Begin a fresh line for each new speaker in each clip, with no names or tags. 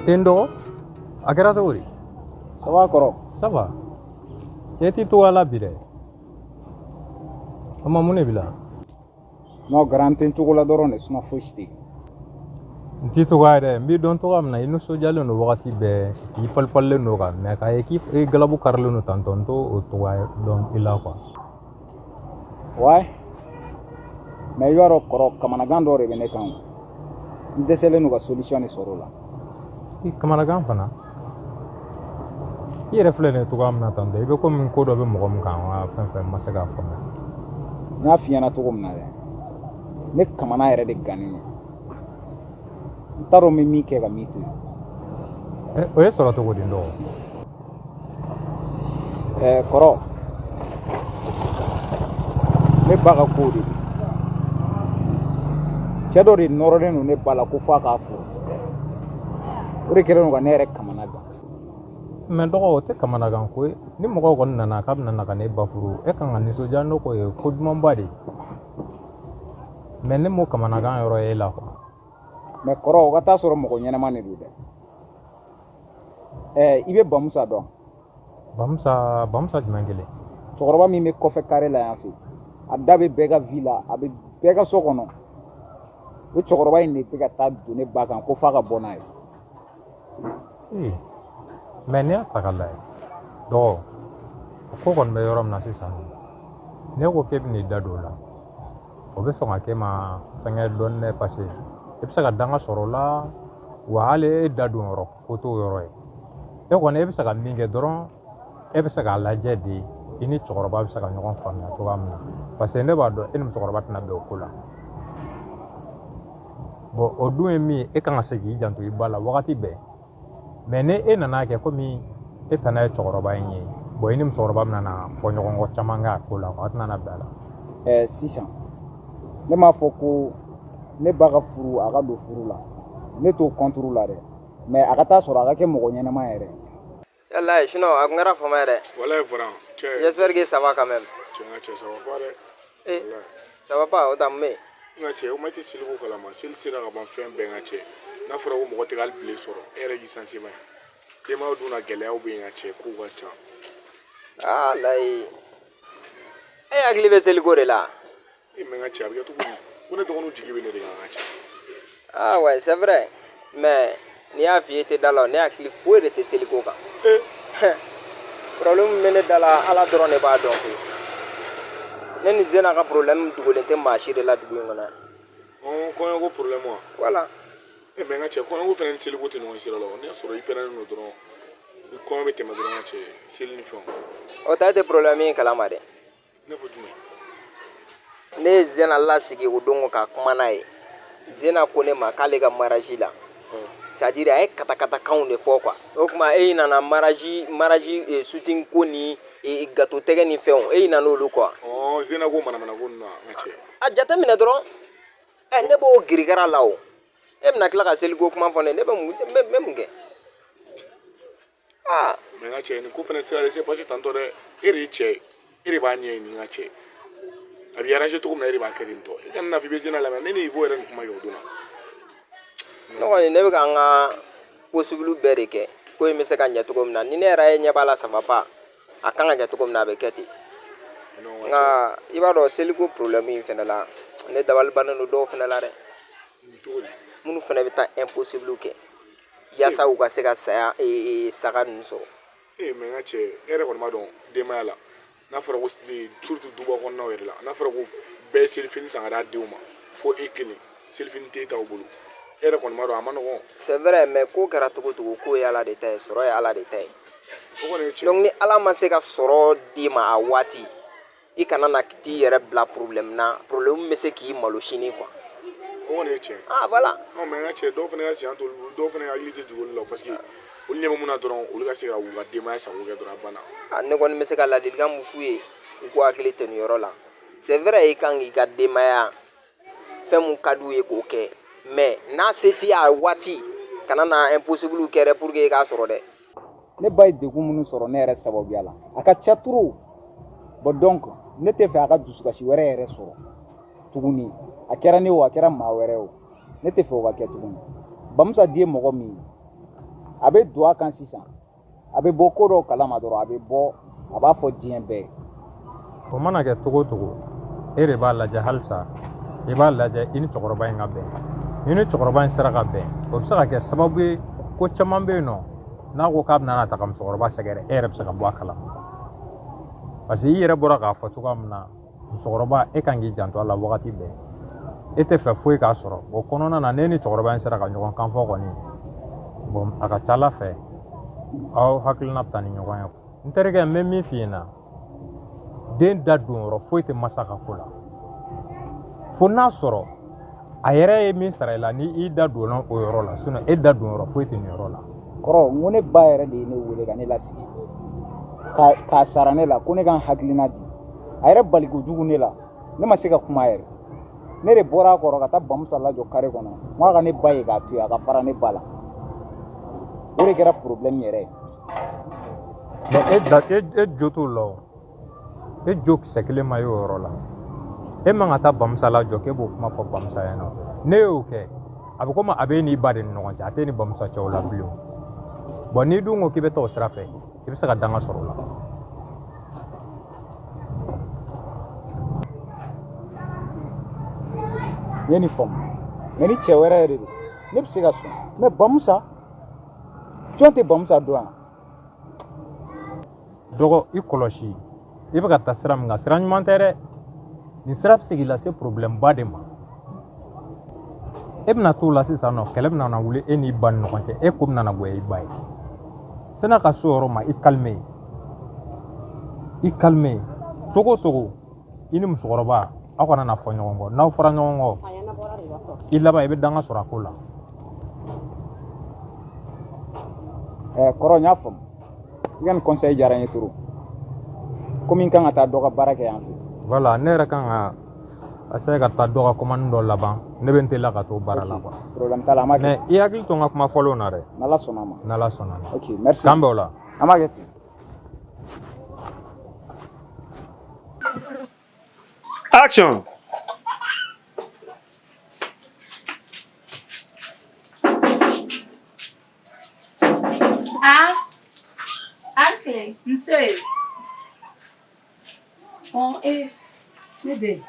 N dɔgɔ, a kɛra cogo di?
Ça va kɔrɔ?
Ça va. Cɛ t'i to ala bi dɛ. O ma mun de b'i la?
Non, grand, n tɛ n cogo la dɔrɔn de, sinon fosi tɛ yen.
N t'i togoya dɛ, n b'i dɔn cogoya min na, i nisɔndiyalen don wagati bɛɛ, k'i falifalilen don kan, mɛ k'a ye k'i galabu karilen don tantɔ, n t'o o togoya dɔn i la quoi.
Ouais. Mais i b'a dɔn kɔrɔ, kamanagan dɔ de bɛ ne kan o. N dɛsɛlen don ka solution de sɔrɔ o la.
I kamanagan fana? I yɛrɛ filɛ nin ye cogoya min na tantɔ, i bɛ komi ko dɔ bɛ mɔgɔ min kan wa, fɛn fɛn ma se k'a faamuya.
N y'a f'i ɲɛna cogo min na dɛ, ne kamana yɛrɛ de gannen don. N t'a dɔn n bɛ min kɛ ka min to yen.
O ye sɔrɔ cogo di n dɔgɔ?
Kɔrɔ, ne ba ka kow de don. Cɛ dɔ de nɔrɔlen don ne ba la ko f'a k'a furu. O de kɛlen don ka ne yɛrɛ kamana gan.
Mɛ dɔgɔ, o tɛ kamanagan ko ye. Ni mɔgɔ kɔni nana k'a bɛna na ka ne ba furu, e kan ka nisɔndiya n'o ko ye, ko dumanba de ye. Mɛ ne m'o kamanagan yɔrɔ ye e la quoi.
Mais kɔrɔ, o ka taa sɔrɔ mɔgɔ ɲɛnama de don dɛ. I bɛ Bamusa dɔn?
Bamusa, Bamusa jumɛn kelen?
Cɛkɔrɔba min bɛ kɔfɛ kare la yan fɛ, a da bɛ bɛɛ ka vie la, a bɛ bɛɛ ka so kɔnɔ. O cɛkɔrɔba in de bɛ ka taa don ne ba kan ko f'a ka bɔ n'a ye.
Ee, mɛ n'i y'a ta k'a lajɛ dɔgɔ, o ko kɔni bɛ yɔrɔ min na sisan, ne ko k'e bɛn'i da don o la, o bɛ sɔn ka k'e ma fɛnkɛ dɔɔni dɛ, parce que e bɛ se ka danga sɔrɔ o la wa, hali e da don yɔrɔ ko t'o yɔrɔ ye. E kɔni, e bɛ se ka min kɛ dɔrɔn, e bɛ se k'a lajɛ de i ni cɛkɔrɔba bɛ se ka ɲɔgɔn faamuya cogoya min na, parce que ne b'a dɔn e ni musokɔrɔba tɛna bɛn o ko la. Bon, o dun ye min ye, e kan ka se k'i janto i ba la wagati bɛɛ. Mɛ ni e nana kɛ komi e tana ye cɛkɔrɔba in ye, bon, i ni musokɔrɔba bɛna na fɔ ɲɔgɔn kɔ caman kɛ a ko la, a tɛna na bɛn a la.
Sisan ne m'a fɔ ko ne ba ka furu, a ka don furu la, ne t'o contre la dɛ, mais a ka taa sɔrɔ a ka kɛ mɔgɔ ɲɛnama yɛrɛ.
Yalla, sinon a kun kɛra fama yɛrɛ.
Walayi vraiment, cɛ.
J'espère que ça va quand même.
Cɛ, n ka cɛ, ça va pas dɛ.
Eh,
Walayi.
ça va pas, o ta mun bɛ yen?
N ka cɛ, o ma tɛ seliko kalama, seli sera ka ban fɛn bɛɛ. N ka cɛ, n'a fɔra ko mɔgɔ tɛ ka hali bile sɔrɔ, e yɛrɛ k'i sanse ma ye, denbayaw dun na, gɛlɛyaw bɛ yen. N ka cɛ, kow ka ca.
Ah layi. E hakili bɛ seliko de la.
E mɛ, n ka cɛ, a bɛ kɛ cogo di ko ne dɔgɔninw jigi bɛ ne de kan, n ka cɛ?
Ah ouais, c'est vrai. Mais n'i y'a f'i ye, i tɛ da la o, ne hakili foyi de tɛ seliko kan.
E.
Problème min bɛ ne da la, Ala dɔrɔn de b'a dɔn koyi. Ne ni Zena ka problème dogolen tɛ maa si de la dugu in kɔnɔ yan.
Ɔn, kɔɲɔko problème wa?
Voilà.
E mɛ, n ka cɛ, kɔɲɔko fɛnɛ ni seliko tɛ ɲɔgɔn sira la o. N'i y'a sɔrɔ i pɛrɛnnen don dɔrɔn, ni kɔɲɔ bɛ tɛmɛ dɔrɔn, n ka cɛ, seli ni fɛnw.
O ta e tɛ problème in kalama dɛ.
I n'a fɔ jumɛn?
Ne ye Zena lasigi o don ka kuma n'a ye. Zena ko ne ma k'ale ka mariage la, c'est à dire a ye katakatakanw de fɔ quoi. O tuma e nana mariage shooting ko ni gâteau tɛgɛ ni fɛnw, e nana olu quoi.
Ɔn, Zena ko manamana ko ninnu na, n ka cɛ.
A jateminɛ dɔrɔn, ɛ, ne b'o girigara la o, e bɛna tila ka seliko kuma fɔ ne, ne bɛ mun, n bɛ mun kɛ? Aa.
Mɛ n ka cɛ, nin ko fɛnɛ tɛ se ka laisser passer tantɔ dɛ. E de ye cɛ ye, e de b'a ɲɛɲini. N ka cɛ, a b'i arranger cogo min na, e de b'a kɛ ten tɔ. E kana na fɔ i bɛ Zena lamɛn. Ne ni Ivo yɛrɛ nin kuma kɛ o don na.
Ne kɔni, ne bɛ ka n ka possible bɛɛ de kɛ ko in bɛ se ka ɲɛ cogo min na. Ni ne yɛrɛ ye ɲɛ b'a la, ça va pas, a kan ka ɲɛ cogo min na, a bɛ kɛ ten.
Non, n ka cɛ.
Nka i b'a dɔn, seliko problème in fɛnɛ la, ne dabali bannen don dɔw fɛnɛ la dɛ.
Cogo di?
Minnu fɛnɛ bɛ taa impossible kɛ yaasa u ka se ka saya saga ninnu sɔrɔ.
Ee, mɛ n ka cɛ, e yɛrɛ kɔni b'a dɔn denbaya la, n'a fɔra ko surtout duba kɔnɔnaw yɛrɛ la, n'a fɔra ko bɛɛ ye selifini san ka d'a denw ma fo e kelen, selifini t'e t'aw bolo, e yɛrɛ kɔni b'a dɔn a ma nɔgɔn.
C'est vrai, mais ko kɛra cogo cogo, ko ye Ala de ta ye, sɔrɔ ye Ala de ta ye.
O kɔni ye tiɲɛ.
Donc ni Ala ma se ka sɔrɔ d'i ma a waati, i kana na t'i yɛrɛ bila problème na, problème bɛ se k'i malo sini quoi.
O kɔni ye tiɲɛ.
Ah voilà.
Non, mais n ka cɛ, dɔw fana ka siyan t'olu bolo, dɔw fana hakili tɛ jigin olu la, parce que olu ɲɛ bɛ mun na dɔrɔn, olu ka se ka u ka denbaya sago kɛ dɔrɔn, a banna.
Ah, ne kɔni bɛ se ka ladilikan mun f'u ye, u k'u hakili to nin yɔrɔ la. C'est vrai, i kan k'i ka denbaya fɛn mun ka d'u ye k'o kɛ, mais n'a se t'i ye a waati, kana na impossible kɛ dɛ pour que i k'a sɔrɔ dɛ.
Ne ba ye degun minnu sɔrɔ ne yɛrɛ sababuya la, a ka ca trop. Bon, donc ne tɛ fɛ a ka dusukasi wɛrɛ yɛrɛ sɔrɔ tuguni. A kɛra ne o, a kɛra maa wɛrɛ o, ne tɛ fɛ o ka kɛ tuguni. Bamusa di ye mɔgɔ min ye. A bɛ don a kan sisan, a bɛ bɔ ko dɔw kalama dɔrɔn, a bɛ bɔ a b'a fɔ diɲɛ bɛɛ ye.
O mana kɛ cogo o cogo, e de b'a lajɛ halisa, i b'a lajɛ i ni cɛkɔrɔba in ka bɛn. I ni cɛkɔrɔba in sera ka bɛn, o bɛ se ka kɛ sababu ye ko caman bɛ yen nɔ, n'a ko k'a bɛna na ta ka musokɔrɔba sɛgɛrɛ, e yɛrɛ bɛ se ka bɔ a kalama. Parce que i yɛrɛ bɔra k'a fɔ cogoya min na, musokɔrɔba e kan k'i janto a la wagati bɛɛ, e tɛ fɛ foyi k'a sɔrɔ. O kɔnɔna na, n'e ni cɛkɔrɔba in sera ka ɲɔgɔn kan fɔ kɔni, bon, a ka ca ala fɛ aw hakilina bɛ taa ni ɲɔgɔn ye. N terikɛ, n bɛ min f'i ɲɛna, den da don yɔrɔ foyi tɛ masa ka ko la, fo n'a sɔrɔ a yɛrɛ ye min sara i la, ni i da donna o yɔrɔ la. Sinon e da don yɔrɔ foyi tɛ nin yɔrɔ la.
Kɔrɔ, n ko ne ba yɛrɛ de ye ne wele ka ne lasigi k'a sara ne la ko ne ka n hakilina di. A yɛrɛ bali kojugu ne la, ne ma se ka kuma yɛrɛ. Ne de bɔra a kɔrɔ ka taa Bamusa lajɔ kare kɔnɔ, n ko a ka ne ba ye k'a to yen, a ka fara ne ba la. O de kɛra problème yɛrɛ ye.
Mais e da e jo t'o la o, e jo kisɛ kelen ma ye o yɔrɔ la. E man ka taa Bamusa lajɔ k'e b'o kuma fɔ Bamusa ɲɛna. Ne y'o kɛ, a bɛ komi a bɛ n'i ba de ni ɲɔgɔn cɛ, a t'e ni Bamusa cɛ o la bilen. Bon, n'i dun ko k'i bɛ taa o sira fɛ, i bɛ se ka danga sɔrɔ o la.
N ye nin faamu, mais ni cɛ wɛrɛ yɛrɛ de don, ne bɛ se ka sɔn. Mais Bamusa, jɔn tɛ Bamusa dɔn yan?
Dɔgɔ, i kɔlɔsi, i bɛ ka taa sira min kan, sira ɲuman tɛ dɛ. Nin sira bɛ se k'i lase problème ba de ma. E bɛna t'o la sisan nɔ, kɛlɛ bɛna na wuli e n'i ba ni ɲɔgɔn cɛ, e ko bɛna na goya i ba ye. Sani ka s'o yɔrɔ ma, i calme, i calme. Cogo o cogo, i ni musokɔrɔba aw kana na fɔ ɲɔgɔn kɔ. N'aw fɔra ɲɔgɔn kɔ, i laban i bɛ danga sɔrɔ a ko la.
Kɔrɔ, n y'a faamu. I ka nin conseil diyara n ye trop. Komi n kan ka taa dɔ ka baara kɛ yan fɛ.
Voilà, ne yɛrɛ kan ka essayer ka taa dɔ ka commande dɔ laban. Ne bɛ n teliya ka t'o baara la quoi.
Problème t'a la, an b'a kɛ.
Mais i hakili to n ka kuma fɔlenw na dɛ.
N'Ala sɔnna a ma.
N'Ala sɔnna a ma.
Ok, merci.
K'an bɛn o la.
An b'a kɛ ten.
Action!
Ah, Alfred.
Nse. Ɔ e ne den.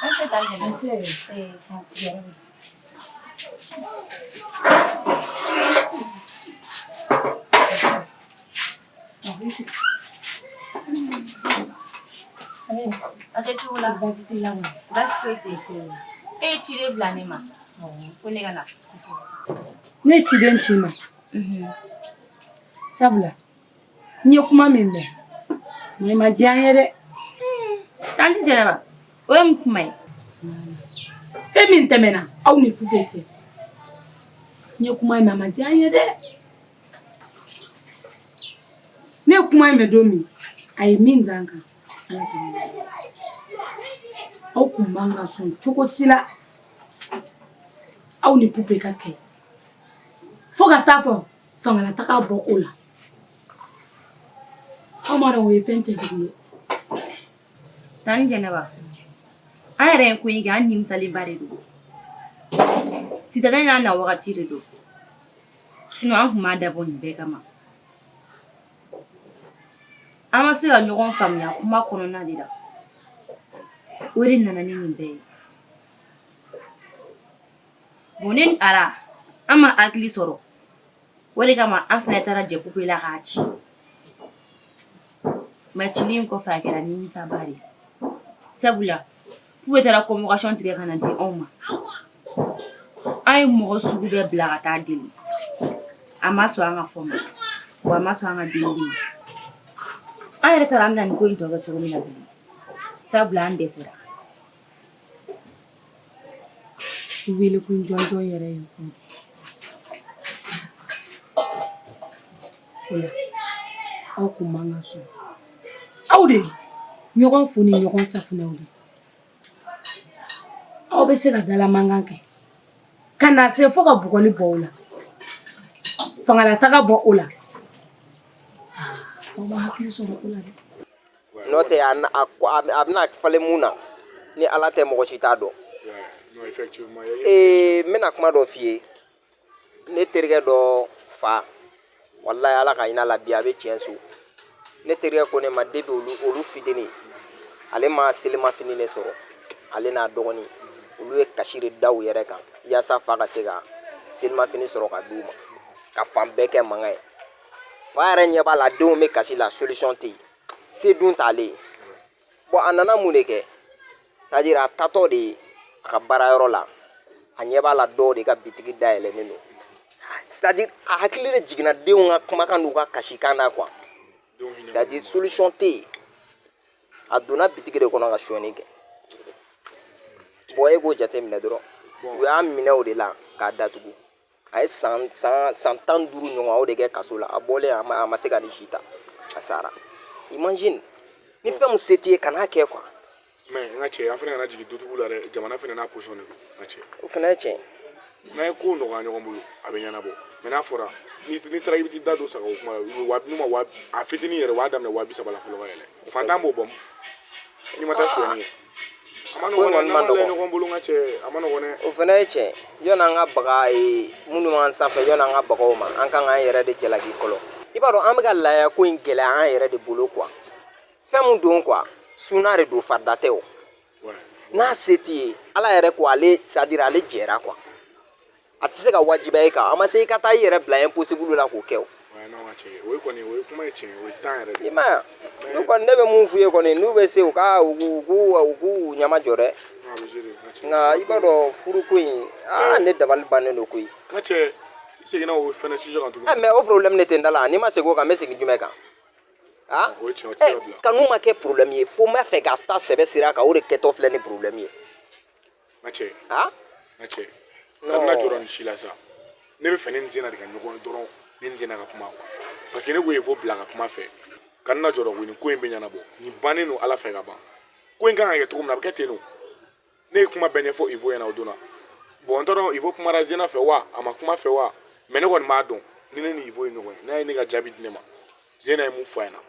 Alfred t'a kɛnɛ.
Nse.
Eh,
Sigiyɔrɔ bɛ. Ɔ, i sigi.
A tɛ cogo la.
Baasi t'i la kɔni?
Baasi foyi tɛ yen.
Nse.
E ye ciden bila ne ma. Ko ne ka na.
Ne ye ciden ci i ma. Sabula n ye kuma min mɛn, mais ma diya n ye dɛ.
Tanti Jɛnɛba, o ye mun kuma ye?
Fɛn min tɛmɛna aw ni Pupe cɛ, n ye kuma in mɛn, a ma diya n ye dɛ. Ne ye kuma in mɛn don min, a ye min da n kan, Ala k'i minɛ. Aw kun man ka sɔn cogo si la aw ni Pupe ka kɛ fo ka taa fɔ fangalataga bɔ o la. Aw m'a dɔn o ye fɛn cɛjugu ye.
Tanti Jɛnɛba, an yɛrɛ ye ko in kɛ, an nimisalenba de don. Sitanɛ n'a na wagati de don. Sinon an kun b'a dabɔ nin bɛɛ kama. An ma se ka ɲɔgɔn faamuya kuma kɔnɔna de la. O de nana ni nin bɛɛ ye. Bon, ne ni Ara, an ma hakili sɔrɔ. O de kama an fana taara jɛ Pupe la k'a ci. Mais cili in kɔfɛ, a kɛra nimisaba de ye. Sabula Pupe taara convocation tigɛ ka na di anw ma. An ye mɔgɔ sugu bɛɛ bila ka taa deli. A ma sɔn an ka fɔ ma. Wa a ma sɔn an ka deli ma. An yɛrɛ taara an bɛna nin ko in tɔ kɛ cogo min na bilen. Sabula an dɛsɛra.
I wele kun jɔnjɔn yɛrɛ ye kun. O la, aw kun man ka sɔn. Aw de ɲɔgɔn fu ni ɲɔgɔn safunɛw de. Aw bɛ se ka dalamankan kɛ ka na se fo ka bugɔli bɔ o la, fangalataga bɔ o la. Aw ma hakili sɔrɔ o la dɛ.
N'o tɛ, a bɛna falen mun na, ni Ala tɛ, mɔgɔ si t'a dɔn.
Non, effectivement.
Ee, n bɛna kuma dɔ f'i ye. Ne terikɛ dɔ fa walayi ala ka hinɛ la bi a bɛ tiɲɛ so ne terikɛ ko ne ma depuis olu fitinin ale ma selimafini de sɔrɔ ale n'a dɔgɔnin olu ye kasi de da u yɛrɛ kan yaasa fa ka se ka selimafini sɔrɔ ka d'u ma ka fan bɛɛ kɛ mankan ye fa yɛrɛ ɲɛ b'a la denw bɛ kasi la solution tɛ yen se dun t'ale ye bon a nana mun de kɛ c'est à dire a taatɔ de ye a ka baarayɔrɔ la a ɲɛ b'a la dɔw de ka bitigi dayɛlɛnnen don c'est à dire a hakili de jiginna denw ka kumakan n'u ka kasikan na quoi c'est à dire solution tɛ yen a donna bitigi de kɔnɔ ka sonyɛni kɛ bon e k'o jateminɛ dɔrɔn u y'a minɛ o de la k'a datugu a ye san san san 15 ɲɔgɔn o de kɛ kaso la a bɔlen a ma se ka nin si ta a sara imagine ni fɛn min se t'i ye kan'a kɛ quoi
mais n ka cɛ an fana kana jigin dutigiw la dɛ jamana fana n'a position de don n ka cɛ
o fana ye tiɲɛ
n'an ye kow nɔgɔya ɲɔgɔn bolo a bɛ ɲɛnabɔ mais n'a fɔra n'i taara i bɛ t'i da don sagako kuma la wa n'u ma wa a fitinin yɛrɛ u b'a daminɛ 30 000 la fɔlɔ ka yɛlɛ fantan b'o bɔ n'i ma taa sonyɛni kɛ a ma nɔgɔn dɛ n'an ma lajɛ ɲɔgɔn bolo n ka cɛ a ma nɔgɔn dɛ
o fana ye tiɲɛ yanni an ka baga minnu b'an sanfɛ yanni an ka baga o ma an kan k'an yɛrɛ de jalaki fɔlɔ i b'a dɔn an bɛ ka laya ko in gɛlɛya an yɛrɛ de bolo quoi fɛn mun don quoi suna de don farida tɛ o n'a se t'i ye ala yɛrɛ ko ale c'est à dire ale jɛra quoi a tɛ se ka wajibiya i kan a ma se i ka taa i yɛrɛ bila impossible la k'o kɛ o
o ye kɔni o ye kuma ye tiɲɛ o ye temps yɛrɛ de
i ma ye n'u kɔni ne bɛ mun f'u ye kɔni n'u bɛ se u ka u k'u ɲɛma jɔ dɛ nka i b'a dɔn furuko in aa ne dabali bannen don koyi
n ka cɛ i seginna o fɛnɛ sujet kan tuguni
mais o problème de tɛ n da la n'i ma segin o kan n bɛ segin jumɛn kan ah
o ye tiɲɛ o tɛ se ka bila
kanu ma kɛ problème ye fo n b'a fɛ ka taa sɛbɛ sira kan o de kɛtɔ filɛ ni problème ye
n ka cɛ
ah
n ka cɛ kana jɔrɔ nin si la sa ne bɛ fɛ ne ni Zena de ka ɲɔgɔn ye dɔrɔn ne ni Zena ka kuma quoi parce que ne ko Ivo bila ka kuma fɛ kana jɔrɔ ko nin ko in bɛ ɲɛnabɔ nin bannen don ala fɛ ka ban ko in kan ka kɛ cogo min na a bɛ kɛ ten nɔ ne ye kuma bɛɛ ɲɛfɔ Ivo ɲɛna o don na bon n t'a dɔn Ivo kumara Zena fɛ wa a ma kuma fɛ wa mais ne kɔni b'a dɔn ni ne ni Ivo ye ɲɔgɔn ye n'a ye ne ka jaabi di ne ma Zena ye mun fɔ a ɲɛna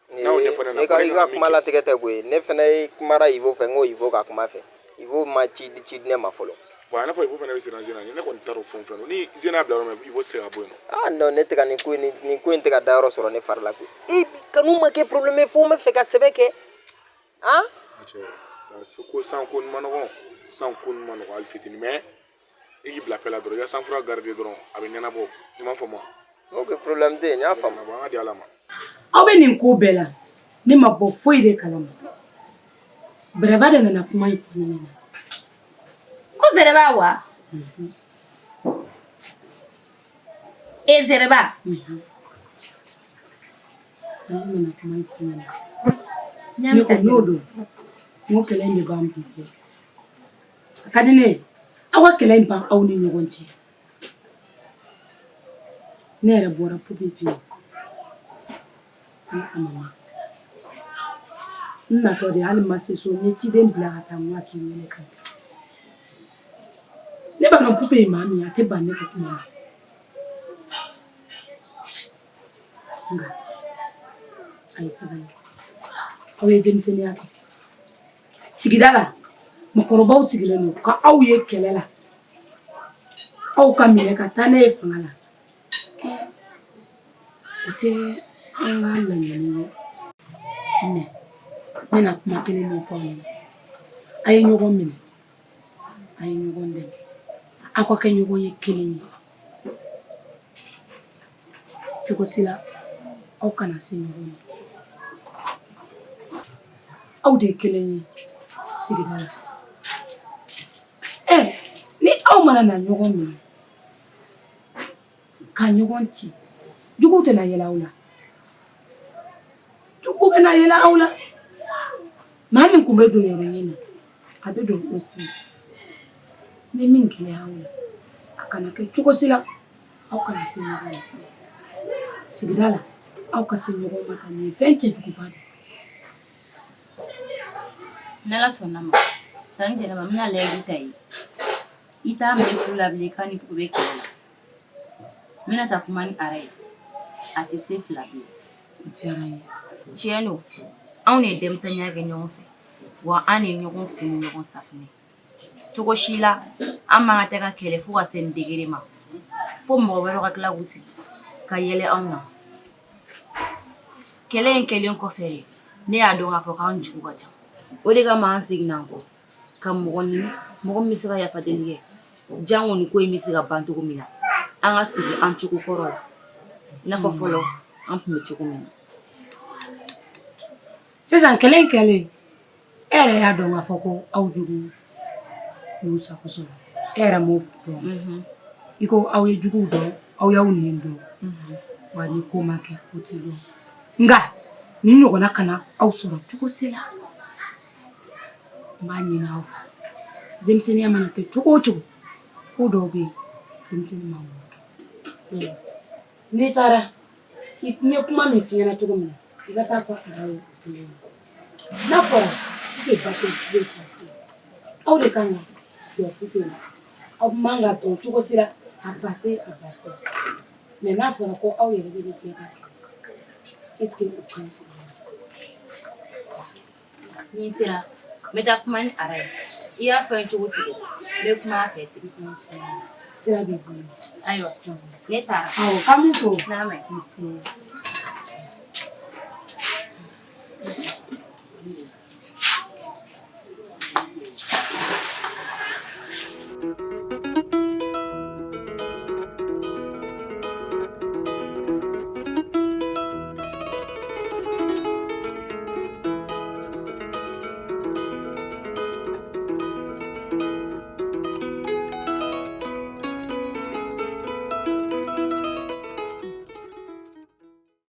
n'a y'o ɲɛfɔ ne ɲɛna
i ka kuma latigɛ tɛ koyi ne fana ye kumara Ivo fɛ n ko Ivo ka kuma fɛ Ivo ma ci ci di ne ma fɔlɔ
bon a n'a fɔ Ivo fana bɛ siran Zena ɲɛ ne kɔni t'a dɔn fɛn o fɛn don ni Zena bila yɔrɔ min Ivo tɛ se ka bɔ yen nɔ
ah non ne tɛ ka nin ko in tɛ ka dayɔrɔ sɔrɔ ne fari la koyi i kanu ma kɛ problème ye fo n bɛ fɛ ka sɛbɛ kɛ ah
cɛ ko san ko ma nɔgɔn san ko ma nɔgɔn hali fitinin mais i k'i bila paix la dɔrɔn i ka sang-froid garder dɔrɔn a bɛ ɲɛnabɔ i m'a faamu
ok problème tɛ yen n y'a faamu
an ka di ala ma
aw bɛ nin ko bɛɛ la ne ma bɔ foyi de kalama bɛrɛba de nana kuma in fɔ ne ɲɛna
ko bɛrɛba wa e bɛrɛba
Ale nana kuma in fɔ ne ɲɛna ne ko n'o don n ko kɛlɛ in bɛ ban bi dɛ a ka di ne ye aw ka kɛlɛ in ban aw ni ɲɔgɔn cɛ ne yɛrɛ bɔra Pupe fɛ yen a ma n natɔ de hali ma se so n ye ciden bila ka taa n ko a k'i wele ka na ne b'a dɔn Pupe ye maa min ye a tɛ ban ne ka kuma ma nka a ye sabali aw ye denmisɛnninya kɛ sigida la mɔgɔkɔrɔbaw sigilen don ka aw ye kɛlɛ la aw ka minɛ ka taa n'a ye fanga la o tɛ an ka laɲini ye mais n bɛna kuma kelen min fɔ aw ɲɛna a ye ɲɔgɔn minɛ a ye ɲɔgɔn dɛmɛ aw ka kɛ ɲɔgɔn ye kelen ye cogo si la aw kana se ɲɔgɔn ma aw de ye kelen ye sigida la ɛ ni aw mana na ɲɔgɔn minɛ ka ɲɔgɔn ci juguw tɛna yɛlɛ aw la juguw bɛna yɛlɛ aw la maa min kun bɛ don yɔrɔ ɲini na a bɛ don o sen ni min gɛlɛya aw la a kana kɛ cogo si la aw kana se ɲɔgɔn ma sigida la aw ka se ɲɔgɔn ma tan nin ye fɛn cɛjuguba de ye
N'Ala sɔnna ma tanti Jɛnɛba n bɛna layidu ta i ye i t'a mɛn ku la bilen k'a ni Pupe bɛ kɛlɛ la n bɛna taa kuma ni ara ye a tɛ se fila bilen
O diyara n ye.
Tiɲɛ don anw de ye denmisɛnninya kɛ ɲɔgɔn fɛ wa an de ye ɲɔgɔn fu ni ɲɔgɔn safunɛ cogo si la an man ka tɛ ka kɛlɛ fo ka se nin degré ma Fo mɔgɔ wɛrɛw ka tila k'u sigi ka yɛlɛ anw na. Kɛlɛ in kɛlen kɔfɛ de, ne y'a dɔn k'a fɔ k'an jugu ka ca. O de kama an seginna an kɔ ka mɔgɔ ɲini, mɔgɔ min bɛ se ka yafa deli kɛ, jango nin ko in bɛ se ka ban cogo min na, an ka segin an cogo kɔrɔ la, i n'a fɔ fɔlɔ an tun bɛ cogo min na.
Sisan kɛlɛ in kɛlen, e yɛrɛ y'a dɔn k'a fɔ ko aw jugu y'u sago sɔrɔ. E yɛrɛ m'o dɔn. I ko aw ye juguw dɔn, aw y'aw nin dɔn. Wa ni ko ma kɛ, ko tɛ dɔn. Nka nin ɲɔgɔnna kana aw sɔrɔ cogo si la. N b'a ɲini aw fɛ. Denmisɛnninya mana kɛ cogo o cogo, ko dɔw bɛ yen, denmisɛnnin man k'o kɛ. N'i taara, n ye kuma min f'i ɲɛna cogo min na, i ka taa fɔ a ye o cogo la. N'a fɔra Poupée ba tɛ Poupée fa tɛ, aw de kan ka jɔ Poupée la. Aw man ka dɔn cogo si la a fa tɛ a ba tɛ. Mais n'a fɔra ko aw yɛrɛ de bɛ jɛ ka kɛ, est ce que o ka ɲi sigida la?
Ni n sera, n bɛ taa kuma ni Ara ye. I y'a fɔ n ye cogo o cogo, n bɛ kuma a fɛ ten.
Sira b'i bolo.
Ayiwa, ne taara.
Awɔ, k'an b'u fo.
N'a mɛn.
Nse.